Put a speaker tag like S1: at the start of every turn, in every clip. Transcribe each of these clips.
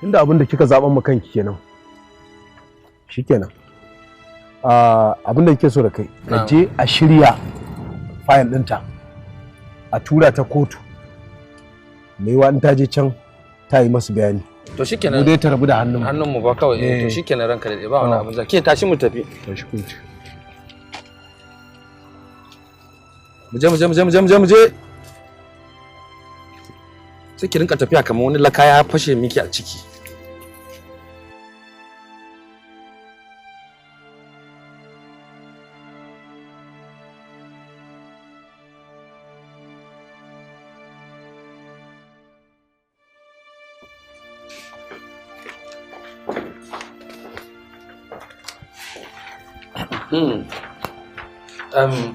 S1: Tunda abin da kika zaben mu kanki kenan. Shikenan. Abin da kike so da kai, ka je a shirya fayil ɗinta. A tura ta kotu. Maiwa in ta je can ta yi masu bayani.
S2: To shikenan.
S1: Mu dai ta rabu da hannun mu.
S2: Hannun mu ba kawai. To shikenan ranka da ba wani abin. Ke tashi mu tafi.
S1: Tashi ku.
S2: Mu je mu je mu je mu je mu je mu je. Sai ki rinka tafiya kamar wani laka ya fashe miki a ciki.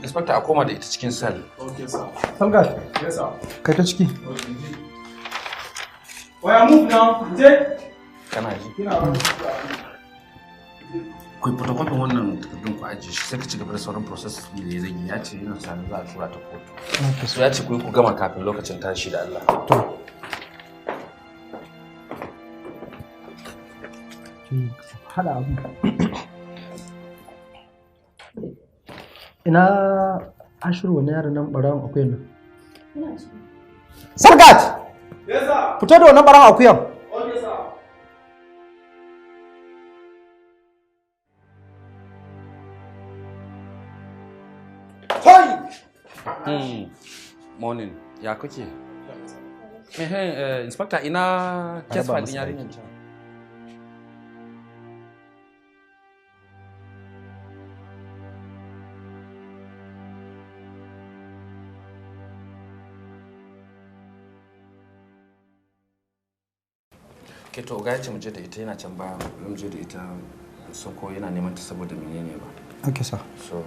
S2: Inspector, a koma da ita cikin sel.
S3: Okay, sir.
S4: Salgat.
S3: Yes, sir.
S4: Kai ta ciki.
S3: Oya, move now. Je.
S2: Kana ji. Ku photocopy wannan takardun ku ajiye shi, sai ka ci gaba da sauran process din da zan yi. Ya ce yana sani za a tura ta kotu. So ya ce ku yi ku gama kafin lokacin tashi da Allah.
S4: To. Hada abu. Ina Ashiru wani yaron nan barawon akuyan nan? Sargat!
S3: Yes, sir.
S4: Fito da wannan barawon akuyan.
S3: Okay, sir.
S2: Hey! Morning. Ya kuke? Inspector, ina case file din yarinyar can. Ke to ga yace mu je da ita, yana can baya, mu je da ita sun ko yana neman ta saboda menene ba.
S4: Okay sir.
S2: So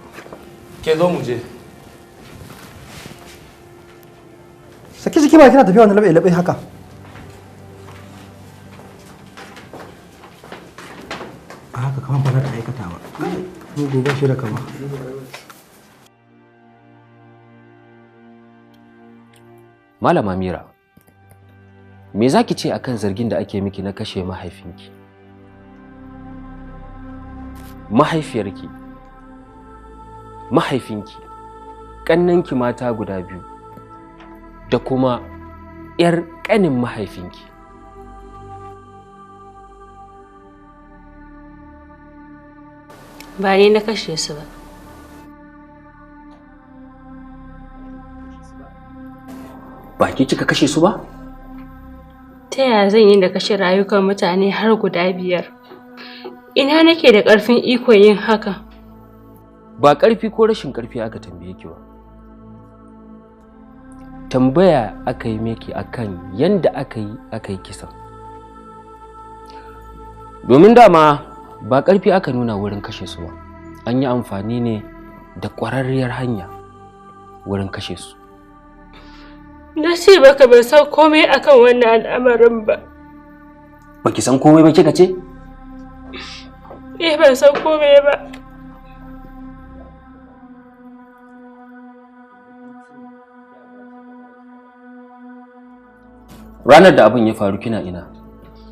S2: ke zo mu je.
S4: Saki jiki ba kina tafiya wani labe labe haka. A haka kamar ba za ta aikata ba. Mu gobe shi da kama.
S5: Malama Mira, me za ki ce akan zargin da ake miki na kashe mahaifinki, mahaifiyarki, mahaifinki, ƙannanki mata guda biyu, da kuma 'yar ƙanin mahaifinki?
S6: Ba ni na kashe su ba.
S5: Ba ki kika kashe su ba?
S6: Ta yaya zan yi da kashe rayukan mutane har guda 5? Ina nake da ƙarfin ikon yin haka?
S5: Ba ƙarfi ko rashin ƙarfi aka tambaye ki ba. Tambaya aka yi miki akan yanda aka yi kisan. Domin dama ba ƙarfi aka nuna wurin kashe su ba. An yi amfani ne da ƙwararriyar hanya wurin kashe su.
S6: Na ce baka ban san komai akan wannan al'amarin ba.
S5: Baki san komai ba kika ce?
S6: Eh, ban san komai ba.
S5: Ranar da abin ya faru kina ina?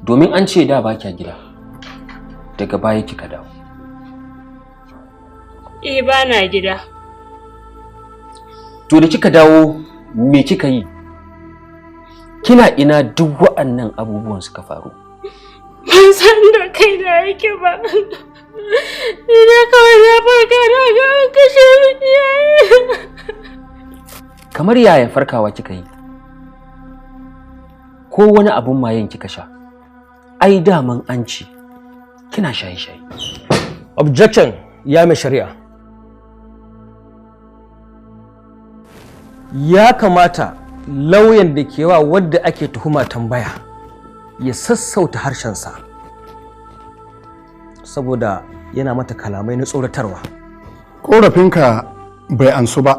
S5: Domin an ce da ba kya gida. Daga baya kika dawo.
S6: Eh, ba na gida.
S5: To da kika dawo me kika yi? Kina ina duk wa'annan abubuwan suka faru?
S6: Ban san da kaina yake ba. Ina kawai na farka na ga an kashe min iyaye.
S5: Kamar yaya farkawa kika yi? Ko wani abun mayen kika sha? Ai daman an ce kina shaye-shaye.
S7: Objection, ya mai shari'a. Ya kamata lauyan da ke wa wadda ake tuhuma tambaya ya sassauta harshensa saboda yana mata kalamai na tsoratarwa.
S8: Ƙorafinka bai ansu ba.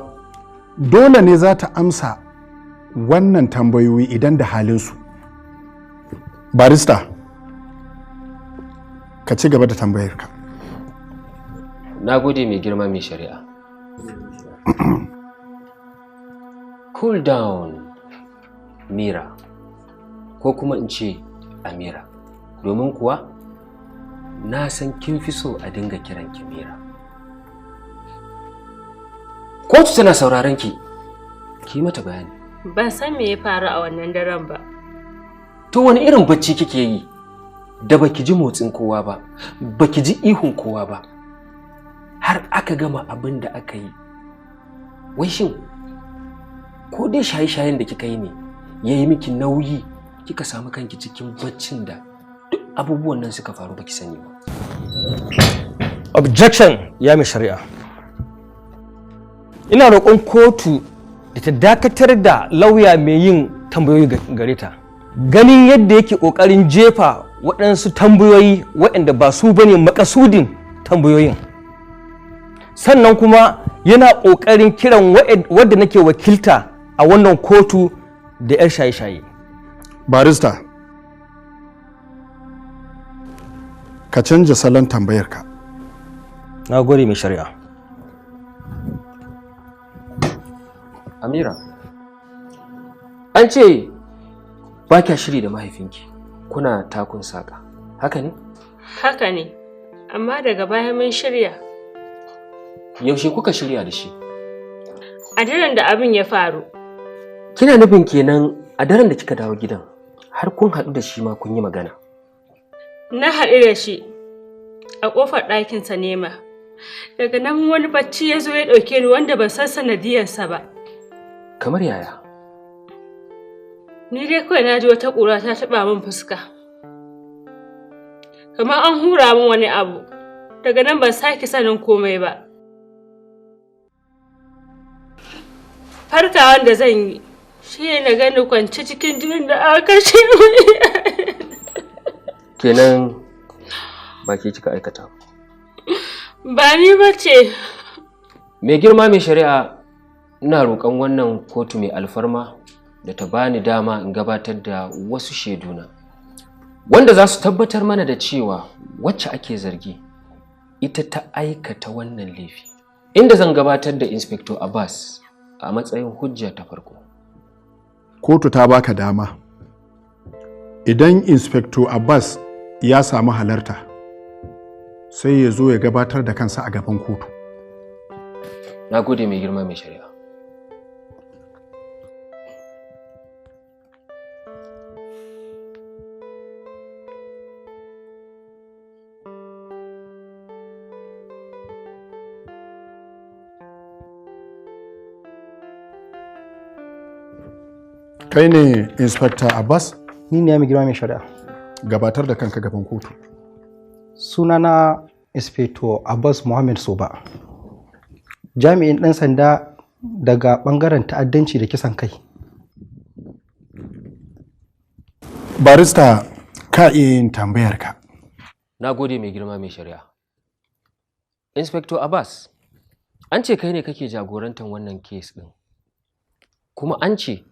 S8: Dole ne za ta amsa wannan tambayoyi idan da halinsu. Barista, ka ci gaba da tambayarka.
S5: Na gode mai girma mai shari'a. Cool down, Mira, ko kuma in ce Amira. Domin kuwa na san kin fi so a dinga kiran ki Mira. Kotu tana sauraron ki, ki mata bayani.
S6: Ban san me ya faru a wannan daren ba.
S5: To wani irin bacci kike yi da baki ji motsin kowa ba, baki ji ihun kowa ba, har aka gama abin da aka yi. Wai shin ko dai shaye-shayen da kika yi ne ya yi miki nauyi kika samu kanki cikin baccin da duk abubuwan nan suka faru baki sani ba?
S7: Objection, ya mai shari'a. Ina roƙon kotu da ta dakatar da lauya mai yin tambayoyi gare ta. Ganin yadda yake ƙoƙarin jefa waɗansu tambayoyi waɗanda ba su bane makasudin tambayoyin. Sannan kuma yana ƙoƙarin kiran wadda nake wakilta a wannan kotu da 'yar shaye-shaye.
S8: Barista, ka canja salon tambayarka.
S7: Na gode mai shari'a.
S5: Amira, an ce ba kya shiri da mahaifinki, kuna takun saƙa, haka ne?
S6: Haka ne, amma daga baya mun shirya.
S5: Yaushe kuka shirya da shi?
S6: A daren da abin ya faru.
S5: Kina nufin kenan a daren da kika dawo gidan har kun haɗu da shi ma kun yi magana?
S6: Na haɗu da shi a ƙofar ɗakinsa nema. Daga nan wani bacci ya zo ya ɗauke ni wanda ban san sanadiyarsa ba.
S5: Kamar yaya?
S6: Ni dai kawai na ji wata ƙura ta taɓa min fuska. Kamar an hura min wani abu. Daga nan ban sake sanin komai ba. Farkawan da zan yi shi ne na gani kwance cikin jinin da aka kashe min.
S5: Kenan ba ke kika aikata ba?
S6: Ba ni ba ce.
S5: Mai girma mai shari'a, ina roƙon wannan kotu mai alfarma da ta bani dama in gabatar da wasu shaiduna wanda za su tabbatar mana da cewa wacce ake zargi ita ta aikata wannan laifi, inda zan gabatar da Inspector Abbas a matsayin hujja ta farko.
S8: Kotu ta baka dama. Idan Inspector Abbas ya samu halarta, sai ya zo ya gabatar da kansa a gaban kotu.
S5: Na gode mai girma mai shari'a.
S8: Kai ne Inspector Abbas?
S4: Ni ne mai girma mai shari'a.
S8: Gabatar da kanka gaban kotu.
S4: Sunana Inspector Abbas Muhammad Soba, jami'in ɗan sanda daga ɓangaren ta'addanci da kisan kai.
S8: Barista, ka iya yin tambayarka.
S5: Na gode mai girma mai shari'a. Inspector Abbas, an ce kai ne kake jagorantar wannan kes ɗin. Kuma an ce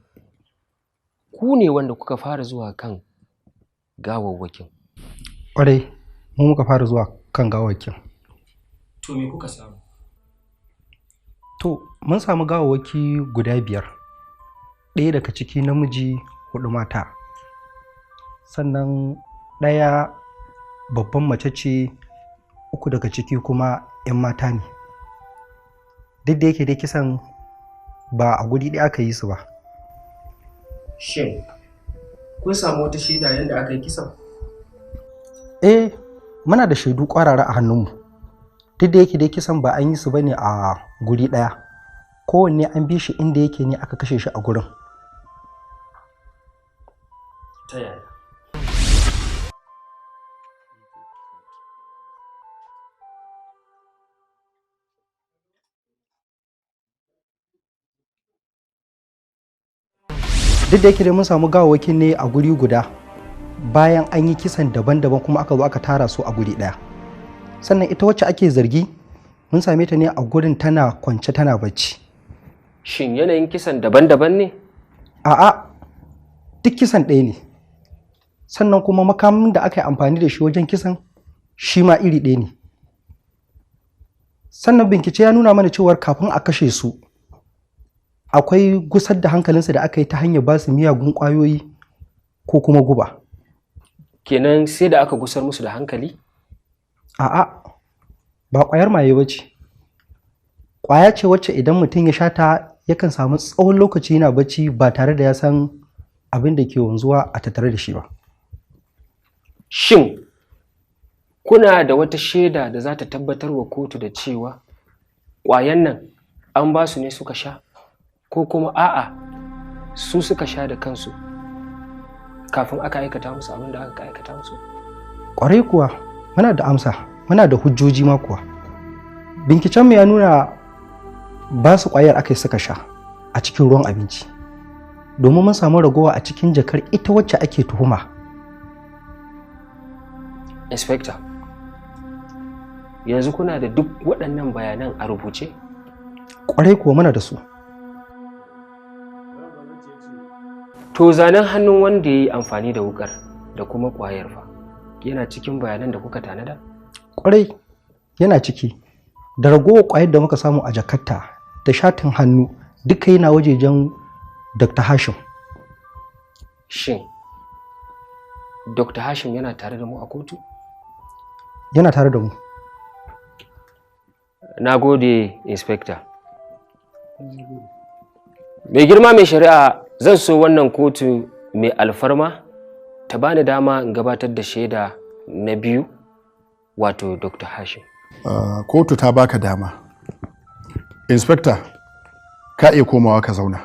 S5: ku ne wanda kuka fara zuwa kan gawawwakin.
S4: Ƙwarai, mu muka fara zuwa kan gawawwakin.
S5: To me kuka samu?
S4: To, mun samu gawawwaki guda 5. Ɗaya daga ciki namiji, 4 mata. Sannan ɗaya babban mace ce, 3 daga ciki kuma 'yan mata ne. Duk da yake dai kisan ba a guri ɗaya aka yi su ba.
S5: Shin, kun samu wata shaida yadda aka yi kisan?
S4: Eh, muna da shaidu ƙwarara a hannunmu. Duk da yake dai kisan ba an yi su bane a guri ɗaya. Kowanne an bi shi inda yake ne aka kashe shi a gurin.
S5: Ta yaya?
S4: Duk da yake dai mun samu gawawwakin ne a guri guda bayan an yi kisan daban-daban kuma aka zo aka tara su a guri ɗaya. Sannan ita wacce ake zargi mun same ta ne a gurin tana kwance tana bacci.
S5: Shin yanayin kisan daban-daban ne?
S4: A'a, duk kisan ɗaya ne. Sannan kuma makamin da aka yi amfani da shi wajen kisan shi ma iri ɗaya ne. Sannan bincike ya nuna mana cewar kafin a kashe su akwai gusar da hankalinsu da aka yi ta hanyar ba su miyagun ƙwayoyi ko kuma guba.
S5: Kenan sai da aka gusar musu da hankali?
S4: A'a, ba ƙwayar maye ba ce. Ƙwaya ce wacce idan mutum ya sha ta yakan samu tsawon lokaci yana bacci ba tare da ya san abin da ke wanzuwa a tattare da shi ba.
S5: Shin kuna da wata shaida da za ta tabbatar wa kotu da cewa ƙwayan nan an ba su ne suka sha, ko kuma a'a, su suka sha da kansu kafin aka aikata musu abin da aka aikata musu?
S4: Ƙwarai kuwa, muna da amsa, muna da hujjoji ma kuwa. Bincikenmu ya nuna ba su ƙwayar aka yi suka sha a cikin ruwan abinci, domin mun samu ragowa a cikin jakar ita wacce ake tuhuma.
S5: Inspector, yanzu kuna da duk waɗannan bayanan a rubuce?
S4: Ƙwarai kuwa, muna da su.
S5: To, zanen hannun wanda ya yi amfani da wukar da kuma ƙwayar fa, yana cikin bayanan da kuka tanada?
S4: Ƙwarai, yana ciki, da ragowar ƙwayar da muka samu a jakarta da shatin hannu, duka yana wajejen Dr. Hashim.
S5: Shin Dr. Hashim yana tare da mu a kotu?
S4: Yana tare da mu.
S5: Na gode, Inspector. Mai girma mai shari'a, zan so wannan kotu mai alfarma ta bani dama in gabatar da shaida na biyu, wato Dr. Hashim.
S8: Kotu ta baka dama. Inspector, ka iya komawa ka zauna.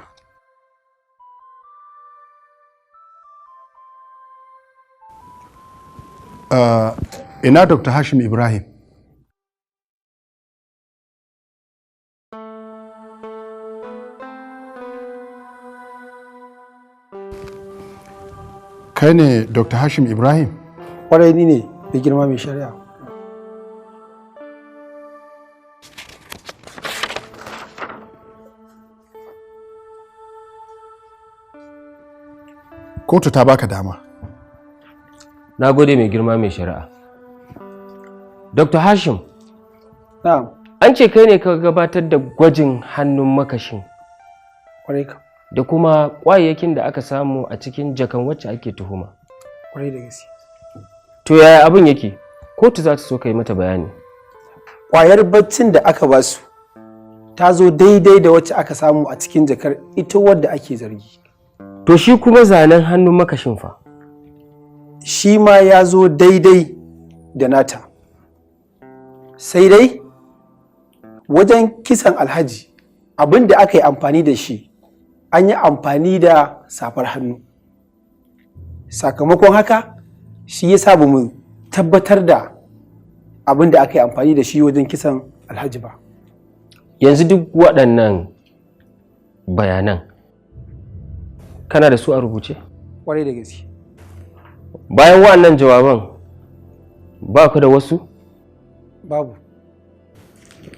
S8: Ina Dr. Hashim Ibrahim? Kai ne Dr. Hashim Ibrahim?
S9: Kwarai, ni ne, mai girma mai shari'a.
S8: Kotu ta baka dama.
S5: Na gode, mai girma mai shari'a. Dr. Hashim.
S9: Na'am.
S5: An ce kai ne ka gabatar da gwajin hannun makashin
S9: Kwarai ka.
S5: da kuma kwayayyakin da aka samu a cikin jakan wacce ake tuhuma.
S9: Kwarai da gaske.
S5: To, yaya abin yake? Kotu za ta so ka yi mata bayani.
S9: Kwayar baccin da aka ba su ta zo daidai da wacce aka samu a cikin jakar ita wadda ake zargi.
S5: To, shi kuma zanen hannun makashin fa?
S9: Shi ma ya zo daidai da nata. Sai dai wajen kisan Alhaji, abin da aka yi amfani da shi, an yi amfani da safar hannu. Sakamakon haka shi ya sa ba mu tabbatar da abin da aka yi amfani da shi wajen kisan Alhaji ba.
S5: Yanzu duk waɗannan bayanan kana da su a rubuce?
S9: Kwarai da gaske.
S5: Bayan waɗannan jawaban, ba ku da wasu?
S9: Babu.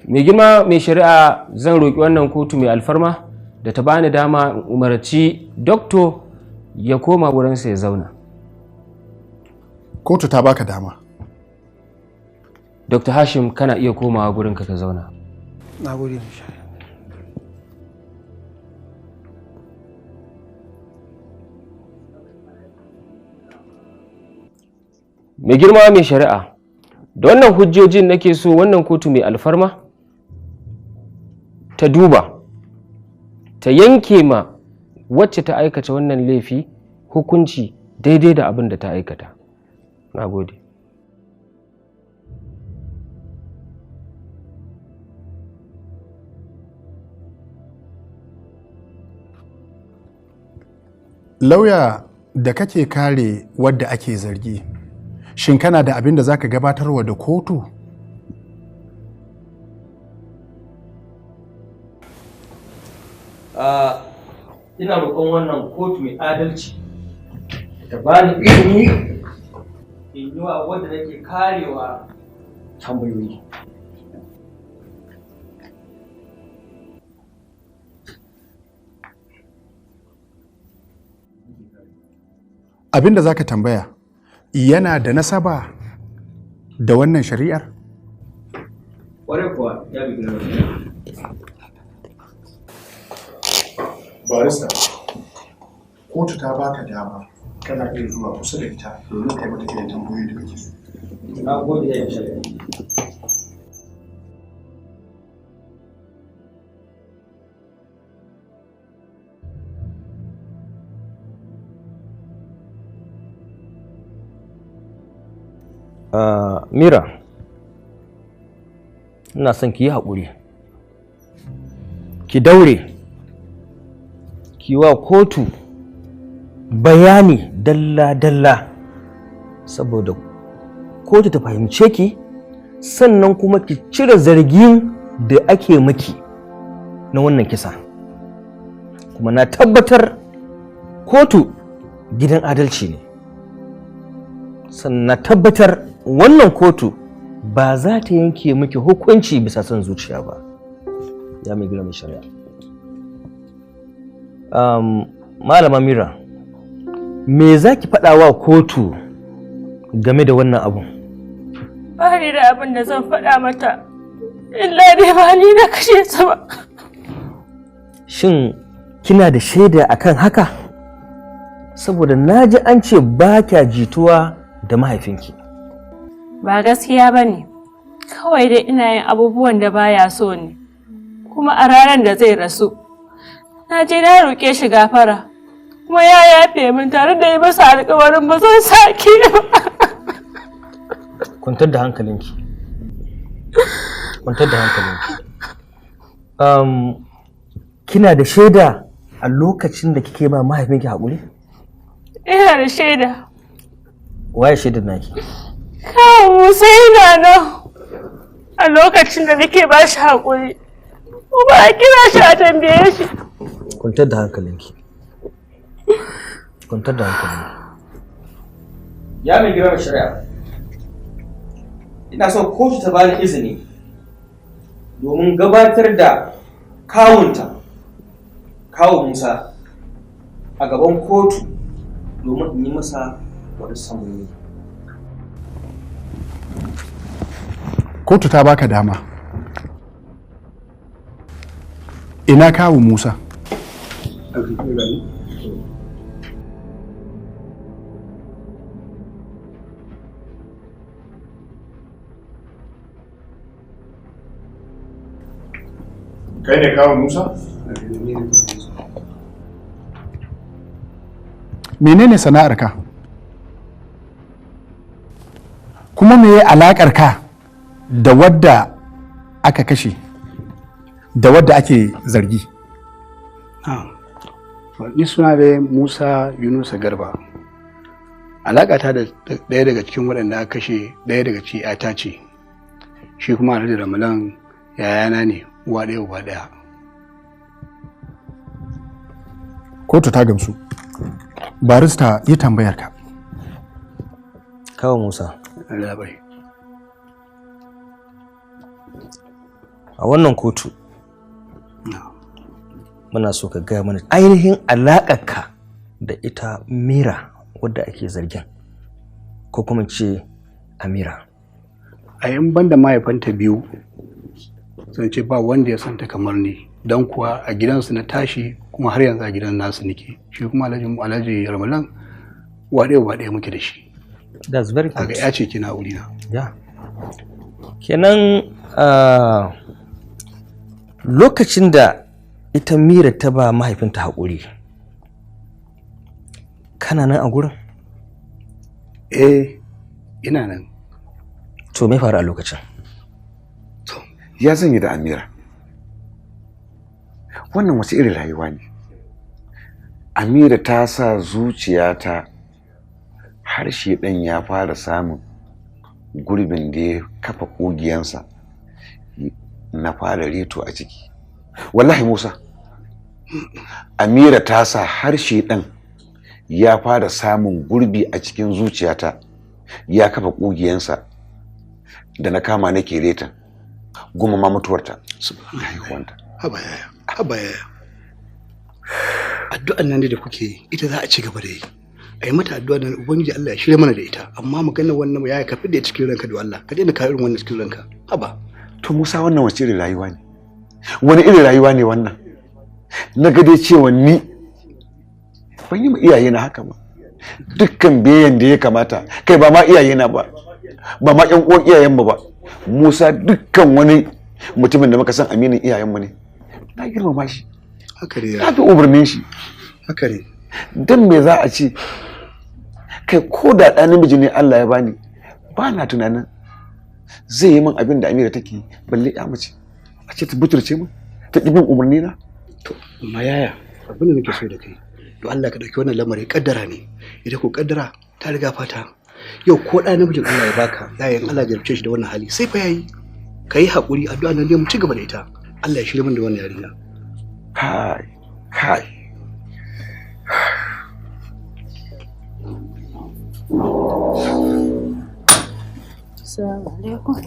S5: Mai girma mai shari'a, zan roƙi wannan kotu mai alfarma da ta bani dama in umarci doctor ya koma wurinsa ya zauna.
S8: Kotu ta baka dama.
S5: Dr. Hashim, kana iya komawa gurinka ka zauna.
S9: Na gode, mai shari'a.
S5: Mai girma mai shari'a, da wannan hujjojin nake so wannan kotu mai alfarma ta duba ta yanke ma wacce ta aikata wannan laifi hukunci daidai da abin da ta aikata. Na gode.
S8: Lauya da kake kare wadda ake zargi, shin kana da abin da zaka gabatarwa da kotu?
S7: Ina roƙon wannan kotu mai adalci ta bani izini in yi wa wadda nake karewa tambayoyi.
S8: Abin da zaka tambaya yana da nasaba da wannan shari'ar?
S7: Ƙwarai kuwa, ya bi girma.
S8: Barista, kotu ta baka dama Kana iya zuwa kusa da ita domin kai mata irin tambayoyi da kake so.
S7: Na gode ya shari'a. Mira, ina son ki yi haƙuri, ki daure, ki wa kotu bayani dalla-dalla saboda kotu ta fahimce ki, sannan kuma ki cire zargin da ake maki na wannan kisa. Kuma na tabbatar kotu gidan adalci ne, sannan na tabbatar wannan kotu ba za ta yanke miki hukunci bisa son zuciya ba. Ya mai girma shari'a. Malama Mira, me za ki faɗa wa kotu game da wannan abun?
S6: Ba ni da abin da zan faɗa mata, illa dai ba ni na kashe ta ba.
S7: Shin kina da shaida akan haka? Saboda na ji an ce ba kya jituwa da mahaifinki.
S6: Ba gaskiya ba ne, kawai dai ina yin abubuwan da baya so ne, kuma a ranar da zai rasu, na je na roƙe shi gafara, kuma ya yafe min tare da yi masa alƙawarin ba zan sake ba.
S7: Kwantar da hankalinki. Kwantar da hankalinki. Kina da shaida a lokacin da kike ba mahaifinki haƙuri?
S6: Ina da shaida.
S7: Waye shaidar naki?
S6: Kawo Musa yana nan a lokacin da nake ba shi haƙuri, kuma a kira shi a tambaye shi.
S7: Kwantar da hankalinki. Kwantar da hankalinki.
S3: Ya mai girma shari'a, ina son kotu ta bani izini domin gabatar da kawunta, kawo Musa, a gaban kotu domin in yi masa wani samuni.
S8: Kotu ta baka dama. Ina kawu Musa? Kai ne kawu Musa? Menene sana'arka? Kuma meye alakar ka da wadda aka kashe, da wadda ake zargi?
S10: Ni suna da Musa Yunusa Garba. Alaƙata da ɗaya daga cikin waɗanda aka kashe, ɗaya daga cikin ‘yata ce, shi kuma Alhaji Ramalan yayana ne, uwa ɗaya uba ɗaya.
S8: Kotu ta gamsu. Barista, yi tambayar ka.
S7: Kawo Musa.
S10: Labai.
S7: A wannan kotu muna so ka gaya mana ainihin alaƙarka da ita Mira wadda ake zargin, ko kuma ce Amira.
S10: A yan banda mahaifanta biyu, zan ce ba wanda ya santa kamar ni, don kuwa a gidansu na tashi kuma har yanzu a gidan nasu nake. Shi kuma Alhaji Ramalan uwa ɗaya uba ɗaya muke da shi.
S7: That's very good.
S10: Kaga ya ce kina wurina.
S7: Yeah. Kenan lokacin da ita Mira ta ba mahaifinta haƙuri, kana nan a gurin?
S10: Eh, ina nan.
S7: To me faru a lokacin?
S11: To, ya zan yi da Amira? Wannan wace irin rayuwa ne? Amira ta sa zuciyata har shedan ya fara samun gurbin da ya kafa ƙugiyansa na fara reto a ciki. Wallahi Musa, Amira ta sa har shedan ya fara samun gurbi a cikin zuciyata, ya kafa ƙugiyansa da na kama nake retan goma ma mutuwarta. Haihuwanta.
S10: Haba yaya, haba yaya. Addu'an nan da kuke yi, ita za a ci gaba da yi. A yi mata addu'a da Ubangiji Allah ya shirya mana da ita, amma maganar wannan yaya ka fidda cikin ranka da Allah, ka daina kawo irin wannan cikin ranka. Haba.
S11: To Musa, wannan wace irin rayuwa ne? Wani irin rayuwa ne wannan? Na ga dai cewa ni ban yi ma iyaye na haka ba. Dukkan biyan da ya kamata, kai ba ma iyayena ba, ba ma ƴan uwan iyayenmu ba. Musa dukkan wani mutumin da muka san aminin iyayenmu ne. Na girmama shi.
S10: Haka ne.
S11: Na fi umarnin shi.
S10: Haka ne.
S11: Dan me za a ce kai ko da ɗa namiji ne Allah ya bani, ba na tunanin zai yi min abin da Amira take, balle ya mace a ce ta buturce min, ta ƙi bin umarni na.
S10: To amma yaya, abin da nake so da kai, to Allah ka ɗauki wannan lamari kaddara ne, ita ko kaddara ta riga fata. Yau ko ɗa namijin Allah ya baka, yayin Allah ya jarabce shi da wannan hali sai fa yayi. Ka yi haƙuri, addu'a nan dai mu ci gaba da ita. Allah ya shirya min da wannan yarinya.
S11: Kai kai.
S6: Assalamu alaikum.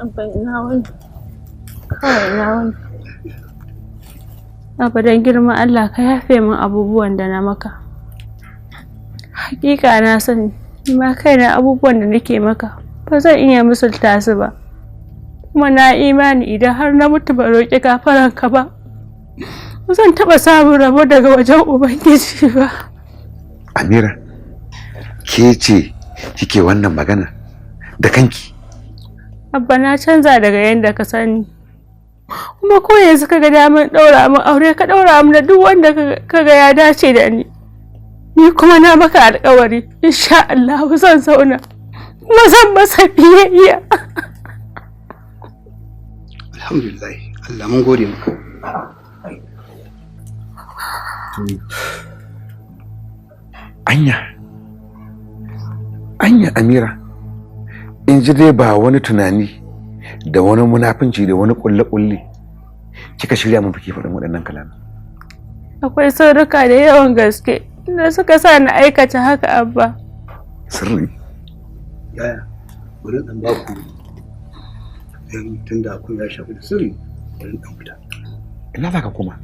S6: Abba ina wani. Kawai ina wani. Abba don girman Allah ka yafe min abubuwan da na maka. Hakika na sani, ni ma kaina abubuwan da nake maka ba zan iya misalta su ba. Kuma na imani idan har na mutu ba roƙi gafaranka ba, ba zan taɓa samun rabo daga wajen Ubangiji ba.
S11: Amira, ke ce kike wannan magana da kanki?
S6: Abba na canza daga yadda ka sani. Kuma ko yanzu ka ga damar ɗaura min aure, ka ɗaura min da duk wanda ka ga ya dace da ni. Ni kuma na maka alƙawari, insha Allah zan zauna kuma zan masa biyayya.
S10: Alhamdulillah, Allah mun gode maka.
S11: Anya, anya Amira, in ji dai ba wani tunani da wani munafunci da wani kulle-kulle kika shirya mun fike faɗin waɗannan kalaman.
S6: Akwai sirrika da yawan gaske da suka sa na aikata haka Abba.
S11: Sirri?
S10: Yaya, bari ɗan ba ku tunda kun ya shafi da sirri, bari ɗan fita.
S11: Ina za ka koma?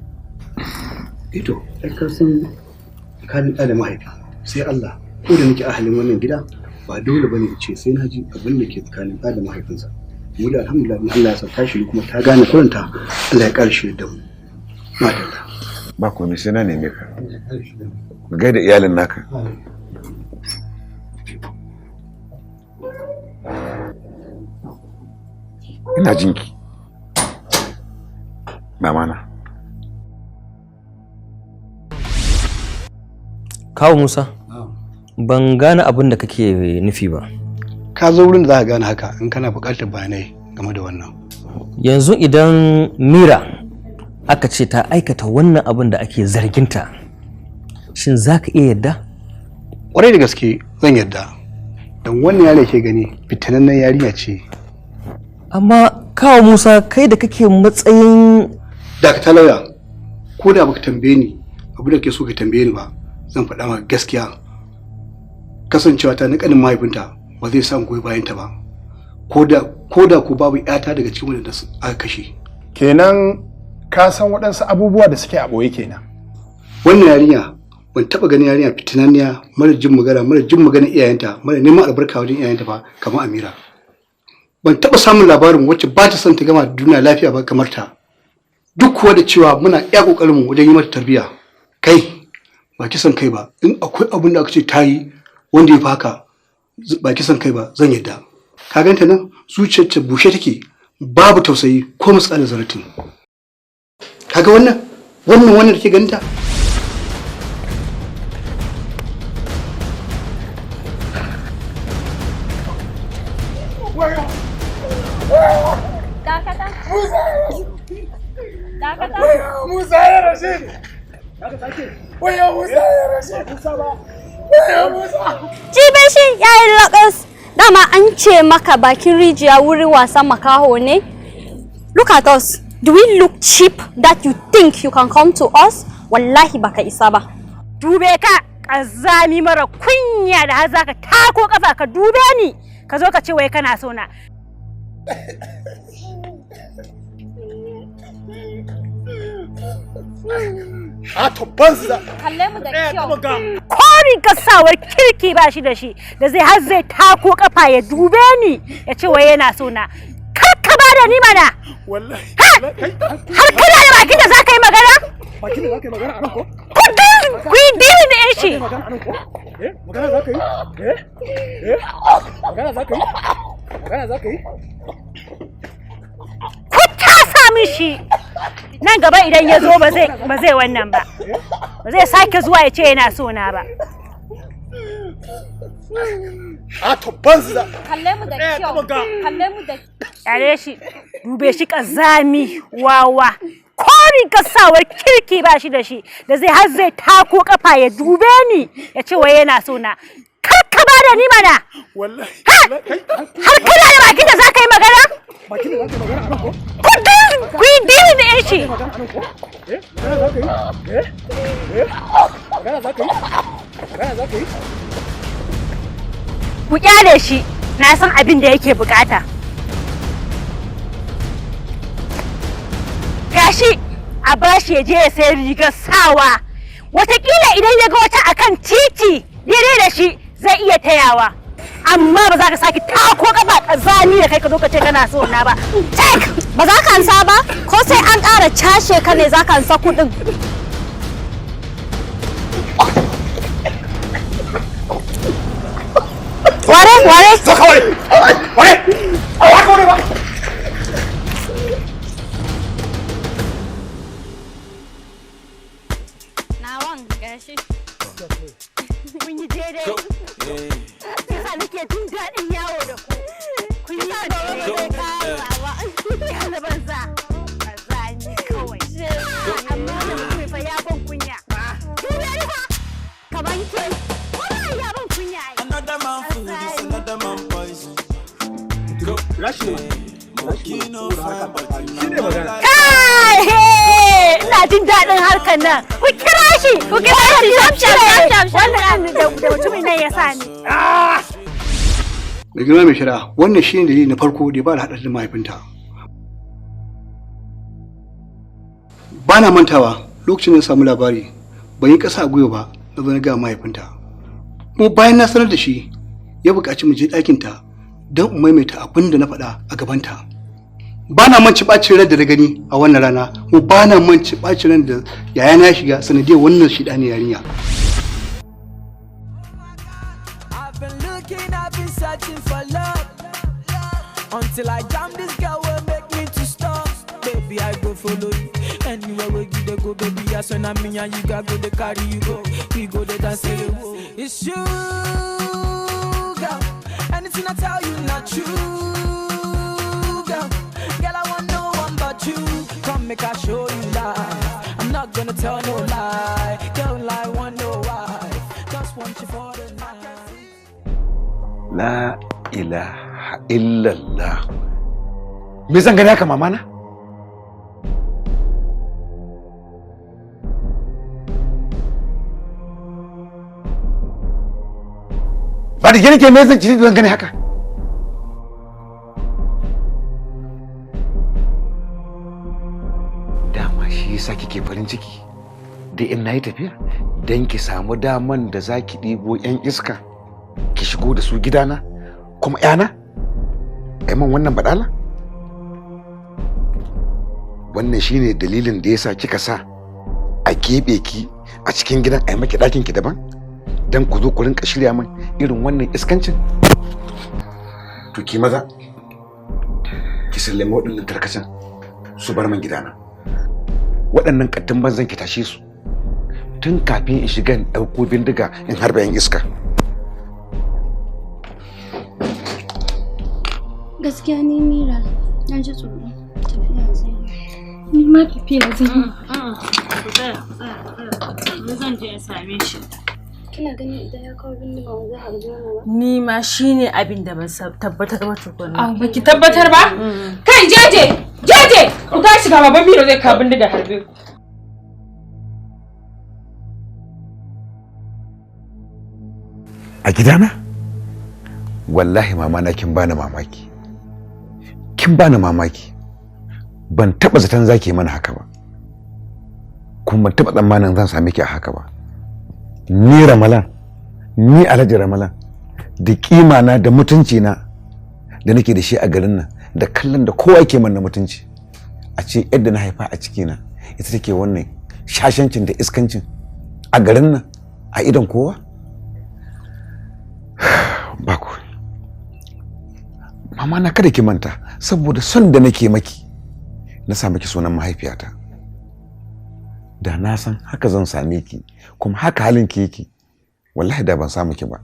S10: Ito, ai ka san tsakanin ɗa da mahaifi sai Allah, ko da nake ahalin wannan gida ba dole bane in ce sai na ji abin da ke tsakanin ɗa da mahaifinsa. Mu da alhamdulillah Allah ya sa ta shiri kuma ta gane kuranta, Allah ya ƙara shiri da mu. Madalla.
S11: Ba komai sai na neme ka. Ka gaida iyalin naka. Ina jinki. Mamana.
S7: Kawu Musa, ban gane abin da kake nufi ba.
S10: Ka zo wurin da za ka gane haka in kana buƙatar bayanai game da wannan.
S7: Yanzu idan Mira aka ce ta aikata wannan abin da ake zarginta, shin za ka iya yadda?
S10: Ƙwarai da gaske zan yadda. Don wannan yare ke gani fitinannen yarinya ce.
S7: Amma Kawu Musa, kai da kake matsayin
S10: dakata lauya, ko da baka tambaye ni abu da ke so ka tambaye ni ba, zan faɗa maka gaskiya. Kasancewa ta na ƙanin mahaifinta ba zai sa goyi bayanta ba, ko da ko babu ƴata daga cikin wanda aka kashe.
S8: Kenan ka san waɗansu abubuwa da suke a ɓoye kenan.
S10: Wannan yarinya ban taɓa ganin yarinya fitinanniya mara jin magana, mara jin maganar iyayenta, mara neman albarka wajen iyayenta ba kamar Amira. Ban taɓa samun labarin wacce ba ta son ta gama duniya lafiya ba kamar ta. Duk kuwa da cewa muna iya ƙoƙarinmu wajen yi mata tarbiyya. Kai ba kisan kai ba, in akwai abin da aka ce ta yi wanda ya fi haka ba kisan kai ba zan yadda. Ka ganta nan zuciyarta bushe take, babu tausayi ko misalin zaratin. Kaga wannan wannan wannan da ke ganta.
S12: Musa ya rashe ni. Waya Musa ya rashe ni. Waya Musa.
S13: Jibe shi ya yi lakas. Dama an ce maka bakin rijiya wurin wasan makaho ne. Look at us. Do we look cheap that you think you can come to us? Wallahi baka isa ba.
S6: Dube ka ƙazami mara kunya da har zaka tako kafa ka dube ni. Ka zo ka ce wai kana so na.
S12: A to banza.
S13: Kalle mu da kyau.
S6: Ko rigar sawar kirki ba shi da shi da zai har zai tako kafa ya dube ni ya ce wai yana so na. Kar ka ba da ni mana.
S12: Wallahi.
S6: Har kana da bakin da za ka yi magana?
S12: Bakin da za ka yi magana anan ko?
S6: Ku yi dini da yan shi.
S12: Magana za ka yi? Eh? Magana za ka yi? Magana za ka yi?
S6: Ku tasa mishi. Nan gaba idan ya zo ba zai wannan ba. Ba zai sake zuwa ya ce yana so na ba.
S12: A to banza.
S13: Kalle mu da kyau. Kalle mu da
S6: Kyale shi. Dube shi kazami wawa. Ko rigar sawar kirki ba shi da shi da zai har zai tako kafa ya dube ni ya ce wai yana so na. Kar ka ba da ni mana.
S12: Wallahi.
S6: Har kana da bakin da za ka yi magana?
S12: Bakin da za ka yi magana anan ko?
S6: Ku yi dini da yan shi.
S12: Magana za ka yi? Magana za ka yi? Magana za ka yi?
S6: Ku kyale shi, na san abin da yake bukata. Gashi a bashi ya je ya sayi rigar sawa. Wataƙila idan ya ga wata akan titi daidai da shi zai iya tayawa. Amma ba za ka sake tako kafa ƙazami da kai ka zo ka ce kana so na ba.
S13: Tek! Ba za ka ansa ba? Ko sai an ƙara cashe ka ne za ka ansa kuɗin?
S6: Ware, ware!
S12: Zo ka ware! Ware! Ba ka ware ba!
S13: Nawan gashi.
S6: Kun yi daidai. Yasa nake jin daɗin yawo da ku. Kun yi daidai. Ya na banza. Banza ni kawai. Amma wannan mutumin fa ya ban kunya. Dube ni fa. Kaman ke. Wannan ya ban kunya ai.
S14: Another man food is another man poison.
S6: Kai! Ina jin daɗin harkar nan. Ku kira shi! Ku kira shi! Shaf shaf shaf. Wannan da mutumin nan ya sa ni.
S10: Mai girma mai shari'a, wannan shi ne dalili na farko da ya ba da haɗa da mahaifinta. Ba na mantawa lokacin da na samu labari ban yi ƙasa a gwiwa ba na zo na ga mahaifinta. Kuma bayan na sanar da shi ya buƙaci mu je ɗakinta don in maimaita abin da na faɗa a gabanta. Ba na manci ɓacin ran da na gani a wannan rana, kuma ba na manci ɓacin ran da yayana ya shiga sanadiyar wannan shiɗa ne yarinya.
S14: I've been looking, I've been searching for love. Until I jam this girl will make me to stop. Baby, I go follow you. Anywhere where you dey go, baby, I swear na me and you got go, they carry you go. We go, they dance, say, whoa. It's you, girl. Anything I tell you, not true, girl. Girl, I want no one but you. Come make I show you life. I'm not gonna tell no lie. Girl, I want no wife. Just want you for the night.
S11: La ilaha illallah. Me zan gani haka mama na? Ba da gani ke me zan ci zan gani haka? Dama shi yasa kike farin ciki da in nayi tafiya dan ki samu daman da zaki ɗibo 'yan iska ki shigo da su gidana kuma 'yana ai man wannan badala. Wannan shine dalilin da yasa kika sa a keɓe ki a cikin gidan ai maki ɗakin ki daban dan ku zo ku rinka shirya min irin wannan iskancin. To ki maza ki sallame waɗannan tarkacen su bar min gidana. Waɗannan kattun banzan ki tashe su tun kafin in shiga in ɗauko bindiga in harba 'yan iska.
S15: Gaskiya ni Mira, na ji tsoro. Tafiya zan yi. Ni ma tafiya zan yi.
S6: Ku tsaya, ku tsaya, ku tsaya. Ni zan je in same shi.
S15: Kina ganin idan ya kawo bindiga ba zai harbe mu ba?
S6: Ni ma shine abin da ban tabbatar ba tukunna.
S16: Baki tabbatar ba? Kai jeje! Jeje! Ku tashi ga baban Miro zai kawo bindiga harbe ku.
S11: A gidana? Wallahi mama na kin bani mamaki. Kin bani mamaki. Ban taba zaton zaki mana haka ba. Kuma taɓa tsammanin zan same ki a haka ba. Ni Ramalan, ni Alhaji Ramalan, da kima na da mutunci na da nake da shi a garin nan, da kallon da kowa yake man na mutunci, a ce yadda na haifa a ciki na ita take wannan shashancin da iskancin a garin nan a idon kowa. Ba ku mama na, kada ki manta, saboda son da nake maki na sa maki sunan mahaifiyata. Da na san haka zan same ki kuma haka halin ki yake, wallahi da ban samu ki ba.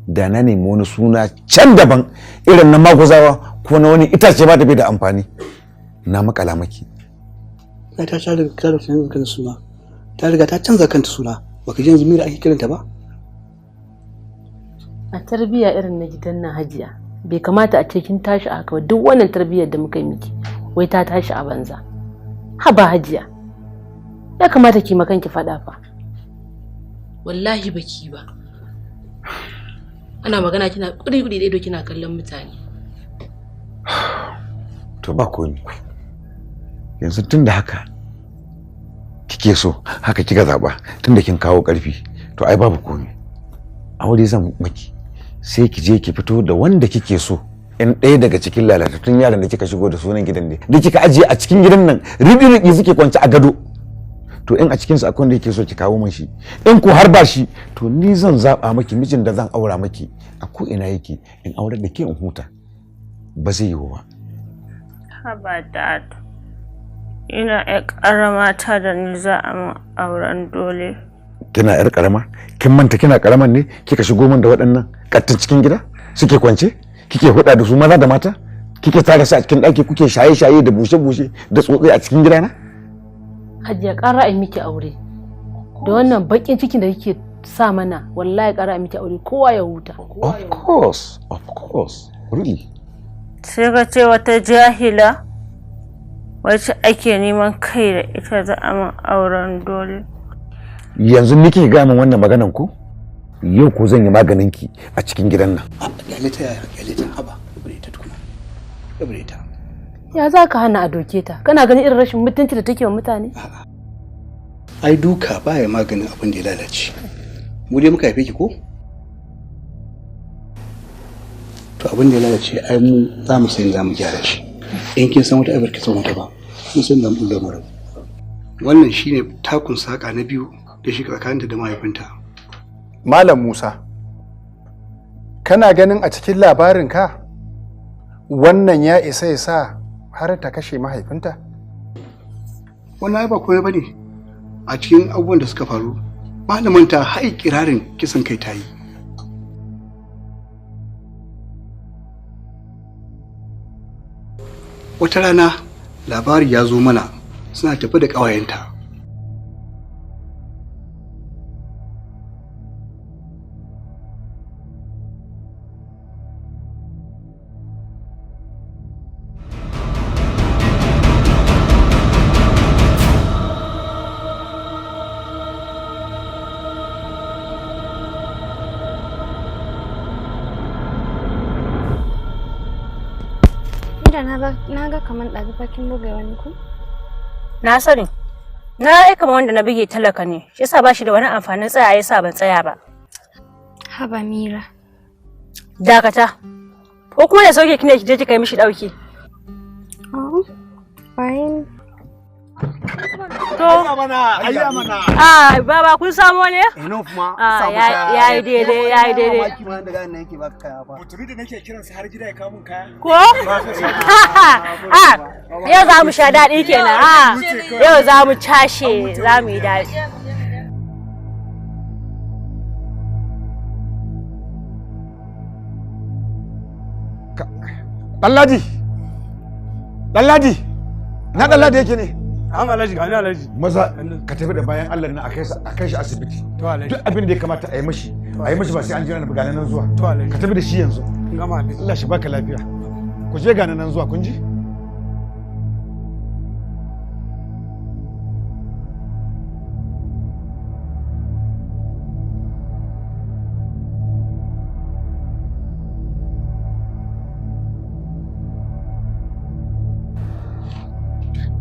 S11: Da na nemi wani suna can daban irin na maguzawa ko na wani itace ba da bai da amfani na makala maki.
S10: Ta ta riga ta canza kanta suna, ta riga ta canza kanta suna. Baka ji yanzu Mira ake kiranta ba?
S17: A tarbiyya irin na gidan nan Hajiya, bai kamata a ce kin tashi a haka ba. Duk wannan tarbiyyar da muka yi miki wai ta tashi a banza. Haba Hajiya, ya kamata ki makan ki faɗa fa.
S16: Wallahi baki ba. Ana magana kina kuri-kuri da ido kina kallon mutane.
S11: To ba komi. Yanzu tun da haka kike so, haka kika zaba, tun da kin kawo ƙarfi, to ai babu komi. Aure zan maki, sai ki je ki fito da wanda kike so. In ɗaya daga cikin lalatattun yaran da kika shigo da sunan gidan ne, da kika ajiye a cikin gidan nan, riɗi-riɗi suke kwance a gado. To in a cikinsu akwai wanda yake so ki kawo min shi, in ko har ba shi, to ni zan zaba maki mijin da zan aura maki a ko ina yake, in aurar da ke in huta. Ba zai yiwu ba.
S6: Haba Dad, ina ƴar ƙarama ta da ni za a min auren dole.
S11: Kina ƴar ƙarama? Kin manta kina ƙaraman ne kika shigo min da waɗannan ƙattun cikin gida suke kwance, kike huɗa da su maza da mata, kike tara su a cikin ɗaki, kuke shaye-shaye da bushe-bushe da tsotsai a cikin gidana?
S17: Hajiya, ƙara a miki aure. Da wannan baƙin cikin da kike sa mana, wallahi ƙara a miki aure, kowa ya huta.
S11: Of course, of course, really.
S6: Sai ka ce wata jahila wacce ake neman kai da ita za a min auren dole.
S11: Yanzu nike ga min wannan maganan ku? Yau ko zan yi maganin ki a cikin gidan nan.
S10: Kyale ta yaya, kyale ta, haba, rabu ta tukuna. Rabu ta.
S17: Ya za ka hana a doke ta? Kana ganin irin rashin mutunci da take wa mutane?
S10: Ai duka baya maganin abin da ya lalace. Mu dai muka haife ki ko? To abin da ya lalace ai mu za mu san za mu gyara shi. In kin san wata abar ki san wata ba, mun san za mu bullo mu rabu. Wannan shine takun saka na biyu da shi tsakaninta da mahaifinta.
S8: Malam Musa, kana ganin a cikin labarinka wannan ya isa ya sa har ta kashe mahaifinta?
S10: Wannan ai ba komai bane a cikin abubuwan da suka faru. Malamin ta har kirarin kisan kai ta yi. Wata rana labari ya zo mana suna tafi da ƙawayenta.
S15: Na ga kamar ɗazu bakin buga wani ku?
S6: Na sani. Na aika wanda na buge talaka ne, shi yasa ba shi da wani amfanin tsaya yasa ban tsaya ba.
S15: Haba Mira.
S6: Dakata. Ko kuma da sauke kine ki je ki kai mishi dauki.
S15: Oh, bayan.
S6: To.
S12: Ayya mana.
S6: Ah, baba kun samo ne?
S12: Enough ma.
S6: Ah, yayi daidai, yayi daidai.
S12: Mutumi da nake kiransa har gida ya kawo mun kaya.
S6: Ko? Ah, yau za mu sha daɗi kenan. Ah, yau za mu cashe, za mu yi daɗi.
S11: Ɗanladi! Ɗanladi! Na Ɗanladi yake ne?
S12: An Alhaji, ga ni Alhaji.
S11: Maza ka tafi da bayan Allah nan a kai shi asibiti. Duk abin da ya kamata a yi mashi, a yi mashi ba sai an jira na gane nan zuwa. Ka tafi da shi yanzu. Allah shi baka lafiya. Ku je gane nan zuwa kun ji?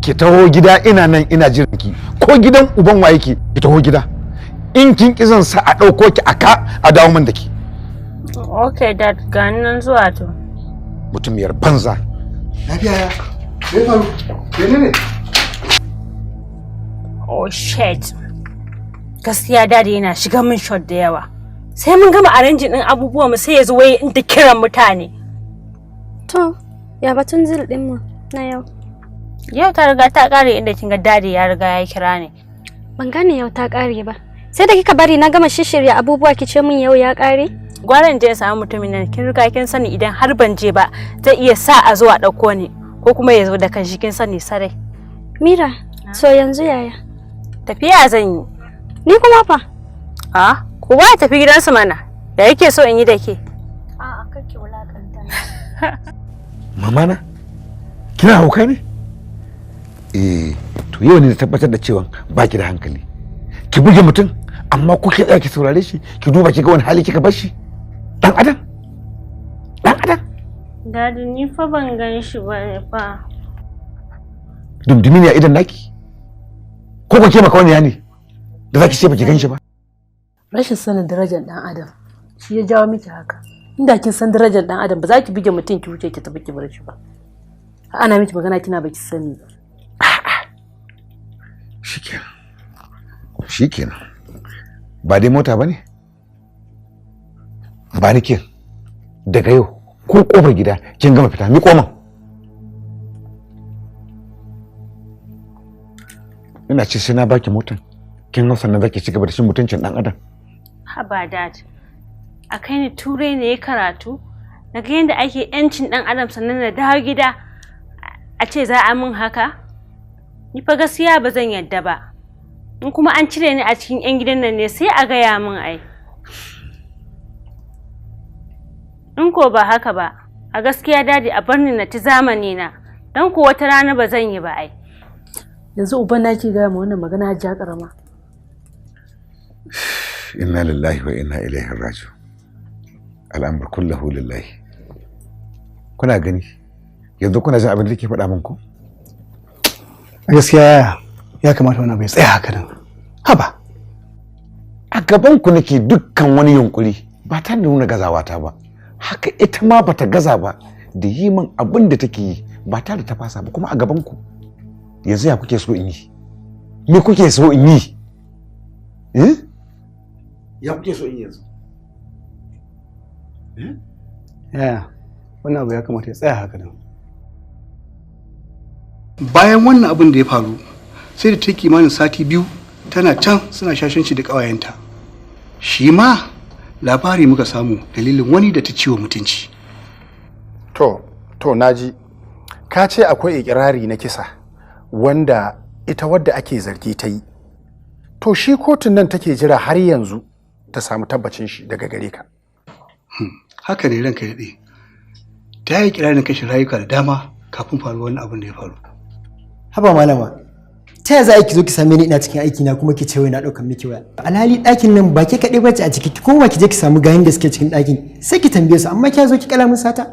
S11: Ki taho gida ina nan ina jiran ki. Ko gidan uban wa yake, ki taho gida. In kin ki, zan sa a ɗauko ki a ka a dawo min da ki.
S6: Okay dad, ga nan zuwa to.
S11: Mutumiyar banza.
S10: Lafiya ya? Me faru? Menene?
S6: Oh shit. Gaskiya daddy yana shiga min shot da yawa. Sai mun gama arranging din abubuwa mu, sai ya zo wai in ta kiran mutane.
S13: To, ya batun deal din mu na yau?
S6: Yau ta riga ta kare, inda kin ga daddy ya riga ya kira ni.
S13: Ban gane yau ta kare ba. Sai da kika bari na gama shishirya abubuwa ki ce min yau ya kare?
S6: Gwara in je in samu mutumin nan, kin riga kin sani idan har ban je ba zai iya sa a zo a ɗauko ni ko kuma ya zo da kanshi, kin sani sarai.
S13: Mira, so yanzu yaya?
S6: Tafiya zan yi.
S13: Ni kuma fa?
S6: A, ko ba tafi gidansu mana. Da yake so in yi da ke.
S13: A'a, kake wulakanta.
S11: Mamana, kina hauka ne? Eh, to yau ne na tabbatar da cewa ba ki da hankali. Ki buge mutum, amma kuke tsaya ki saurare shi, ki duba ki ga wani hali kika bar shi. Dan adam. Dan adam.
S6: Daddy, ni fa ban gan shi ba ne fa.
S11: Dumdumi ne a idan naki? Ko ko ke maka wani ne? Da zaki ce baki gan shi ba?
S17: Rashin sanin darajar dan adam shi ya jawo miki haka. Inda kin san darajar dan adam, ba za ki buge mutum ki wuce ki tafi ki bar shi ba. Ana miki magana kina baki sani ba.
S11: Shikenan. Shikenan. Ba dai mota ba ne? Ba ni kin. Daga yau ko kofar gida kin gama fita, mi koma. Ina ce sai na baki motan. Kin hau, sannan zaki ci gaba da cin mutuncin dan adam.
S6: Haba dad. A kai ni Turai ne ya karatu. Na ga yadda ake yancin dan adam, sannan na dawo gida a ce za a min haka. Ni fa gaskiya ba zan yadda ba. In kuma an cire ni a cikin 'yan gidan nan ne, sai a gaya min ai. In ko ba haka ba, a gaskiya daddy, a bar ni na ci zamani na. Don ko wata rana ba zan yi ba ai.
S17: Yanzu uban naki gaya ma wannan magana, Hajiya Karama?
S11: Inna lillahi wa inna ilaihi raji'un. Al'amur kullahu lillahi. Kuna gani? Yanzu kuna jin abin da take faɗa min ko?
S10: Gaskiya ya kamata wannan bai tsaya haka nan. Haba.
S11: A gaban ku nake dukkan wani yunkuri ba ta nuna gazawa ta ba. Haka ita ma bata gaza ba da yi min abin da take yi ba tare da ta fasa ba, kuma a gaban ku. Yanzu ya kuke so in yi? Me kuke so in yi? Eh? Ya kuke so in yi yanzu?
S10: Yaya, wannan abu ya kamata ya tsaya haka nan. Bayan wannan abin da ya faru, sai da ta kimanin sati 2 tana can suna shashanci da ƙawayenta. Shi ma labari muka samu dalilin wani da ta ciwo mutunci.
S8: To, naji. Ka ce akwai ikirari na kisa wanda ita wadda ake zargi ta yi. To shi kotun nan take jira har yanzu ta samu tabbacin shi daga gare ka.
S10: Haka ne ranka daɗe. Ta yi kirarin kashe rayuka da dama kafin faruwar wani abin da ya faru.
S18: Haba malama, ta yaya za a ki zo ki same ni ina cikin aiki na kuma ki ce wai na ɗaukar miki waya? Alhali ɗakin nan ba ke kaɗai bace a ciki, ki koma ki je ki samu gayin da suke cikin ɗakin sai ki tambaye su, amma ki zo ki kala min sata.